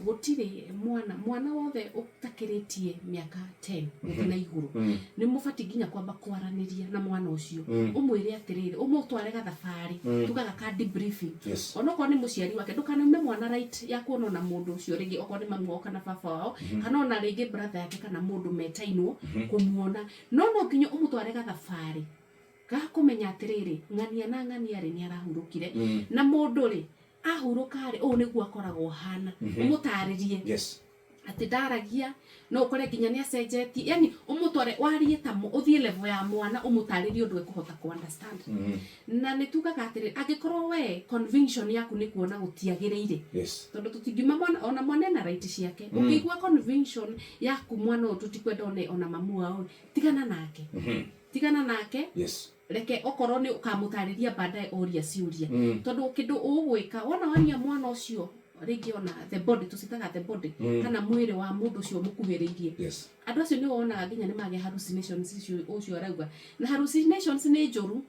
Gũtirĩ mwana, mwana wothe ũtakĩrĩtie mĩaka 10 gũthiĩ na igũrũ, nĩ mũbatiĩ nginya kwamba kwaranĩria na mwana ũcio, ũmwĩre atĩrĩrĩ, ũmũtware gathabarĩ, tugaga ka debriefing. Onokorwo nĩ mũciari wake, ndũkanaume mwana right ya kuona ona mũndũ ũcio rĩngĩ, okorwo nĩ mamu wao kana baba wao, kana ona rĩngĩ brother yake kana mũndũ metainwo kũmuona, no no nginya ũmũtware gathabarĩ ga kũmenya atĩrĩrĩ, ng'ania na ng'ania rĩ, nĩ arahurũkire, na mũndũ rĩ ahurũka rĩ, ũũ nĩguo akoragwo ahana. Ũmũtarĩrie atĩ ndaragia, no ũkore nginya nĩ acenjetie, yani ũmũtware warie ta ũthiĩ level ya mwana, ũmũtarĩrie ũndũ ekũhota kũ understand. Na nĩ tugaga atĩrĩ, angĩkorwo we conviction yaku nĩ kuona gũtiagĩrĩire, tondũ tũtingiuma mwana, ona mwana ena right ciake. Ũngĩigua conviction yaku mwana ũyũ tũtikwenda one ona mamu wao, tigana nake, tigana nake. Reke okorwo nĩ ũkamũtarĩria baadaye oria ciũria, tondũ kĩndũ ũgwĩka wona wania mwana ũcio rĩngĩ ona the body, tũcitaga the body, kana mwĩrĩ wa mũndũ ũcio mũkuhĩrĩirie. Andũ acio nĩ wonaga nginya nĩ magĩa hallucinations icio ũcio arauga, na hallucinations nĩ njũru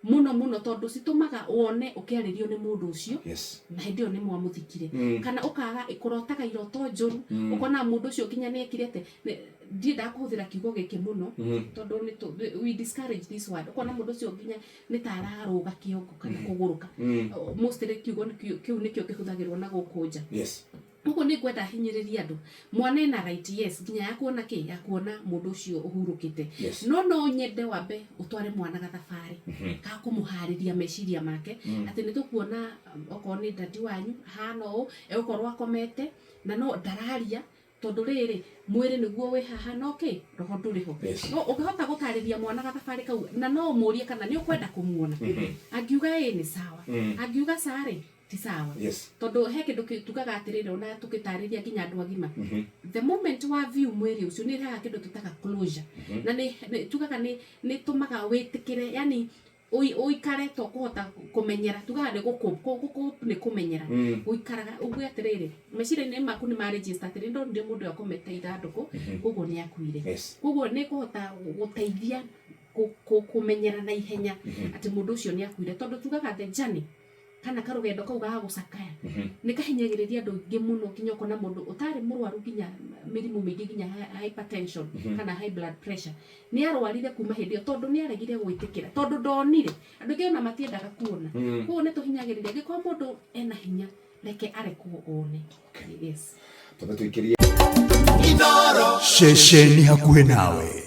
mũno mũno, tondũ citũmaga wone ũkĩarĩrio nĩ mũndũ ũcio na hĩndĩ ĩyo nĩ mwamũthikire, kana ũkaga kũrotaga iroto njũru, ũkona mũndũ ũcio nginya nĩ ekire atĩ ndiendaga kũhũthĩra kiugo gĩkĩ mũno, tondũ nĩ we discourage this word, ũkona mũndũ ũcio nginya nĩ ta ararũga kĩongo kana kũgũrũka. Mostly kiugo kĩu nĩkĩo kĩhũthagĩrwo na gũkũ nja. Koguo nĩ ngwenda hinyĩrĩria andũ, mwana ena right, yes, nginya ya kuona kĩ, ya kuona mũndũ ũcio ũhurũkĩte. No no nyende wambe ũtware mwana gathabarĩ ka kũmũharĩria meciria make, atĩ nĩ tũkuona okorwo nĩ dadi wanyu hana ũũ, egũkorwo akomete na no ndararia, tondũ rĩrĩ mwĩrĩ nĩguo wĩ haha no kĩ roho ndũrĩ ho. No ũngĩhota gũtarĩria mwana gathabarĩ kau, na no ũmũrie kana nĩ ũkwenda kũmuona, angiuga ĩĩ nĩ sawa, angiuga carĩ ti sawa. Tondũ he kĩndũ tugaga atĩrĩrĩ, ona tũgĩtarĩria nginya andũ agima, the moment wa view mwĩrĩ ũcio nĩ ĩrehaga kĩndũ tũtaga closure, na nĩ tugaga nĩ tũmaga wĩtĩkĩre, yani ũikare to kũhota kũmenyera, tugaga nĩ gũkũ nĩ kũmenyera, gũikaraga uge atĩrĩrĩ, meciria-inĩ maku nĩ ma register atĩrĩ, ndonire mũndũ ũyũ akomete ithandũkũ, koguo nĩ akuire. Koguo nĩ kũhota gũteithia kũmenyera na ihenya atĩ mũndũ ũcio nĩ akuire, tondũ tugaga the journey kana karũgendo kau ga gũcakaya nĩ kahinyagĩrĩria andũ aingĩ mũno, nginya ũkona mũndũ ũtarĩ mũrwaru nginya mĩrimũ mĩingĩ, nginya hypertension kana high blood pressure, nĩ arwarire kuma hĩndĩ ĩyo, tondũ nĩ aregire gwĩtĩkĩra, tondũ ndonire. Andũ aingĩ ona matiendaga kuona. Koguo nĩ tũhinyagĩrĩria, angĩkorwo mũndũ ena hinya, reke arekwo one. Yes. Twambe tũikĩrie Ceceni hakuhĩ nawe.